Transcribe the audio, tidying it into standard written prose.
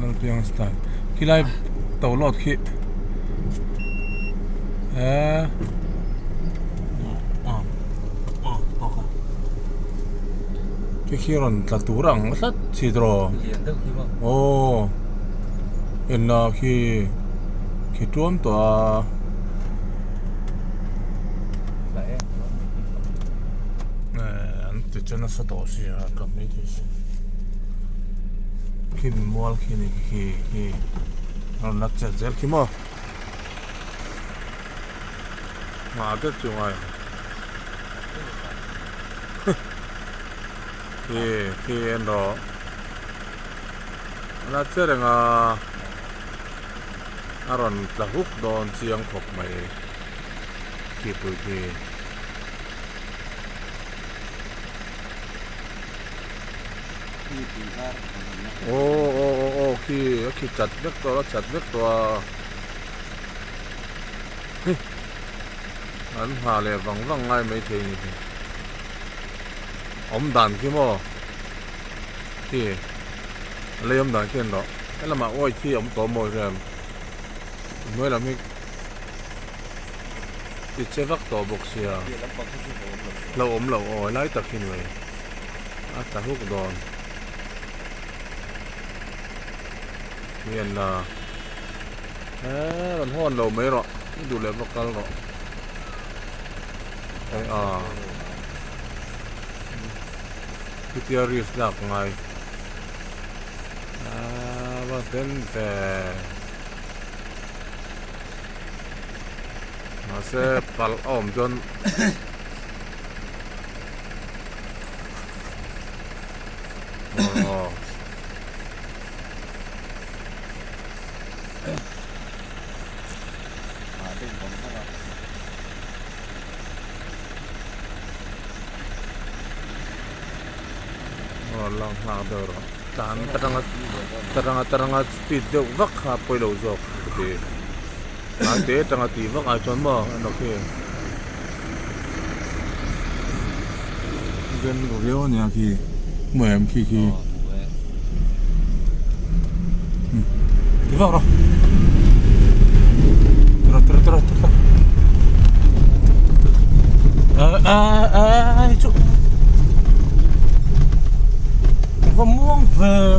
Lalpiang style khilai tawlawt khi eee khi khi rawn tla tur ang tlat si tiraw aw enna khi khi tuam tawh a. An ti che nasa tawh sia ka mai thei si khi mual khi ni khi khi rawn la chet zel khi maw nghah det chu ngai khi khi en rawh a la che reng a a rawn tla huk dawn chiang khawp mai khi pui khi. Aw aw aw aw khi a khi chat vek tawh a chat vek tawh a hi an nghah leh vang vang ngai maithei a ni hi awm dan khi maw khi a lei awm dan khi an rawh helamah uai khi a awm tawh maw hian hnuai lam hi ti che vak tawh bawk sia lo awm lo aw helai tak hi ni mai a tla huk dawn hian la eee rawn hawn lo mai rawh i duh leh va kal rawh hei a chutia risk lak ngai aaa va den ve. Mahse palh a awm chuan aw aw lang nghak deuh rawh tlan taranga taranga taranga speed deuh vak kha pawi lo zawk ka ti. Hnai te atanga tih vak ai chuan maw a nawk hi ven ru viau a nia khi hmu em khi khi ti vak rawh tira tira tira tira a a a chu va muang ve.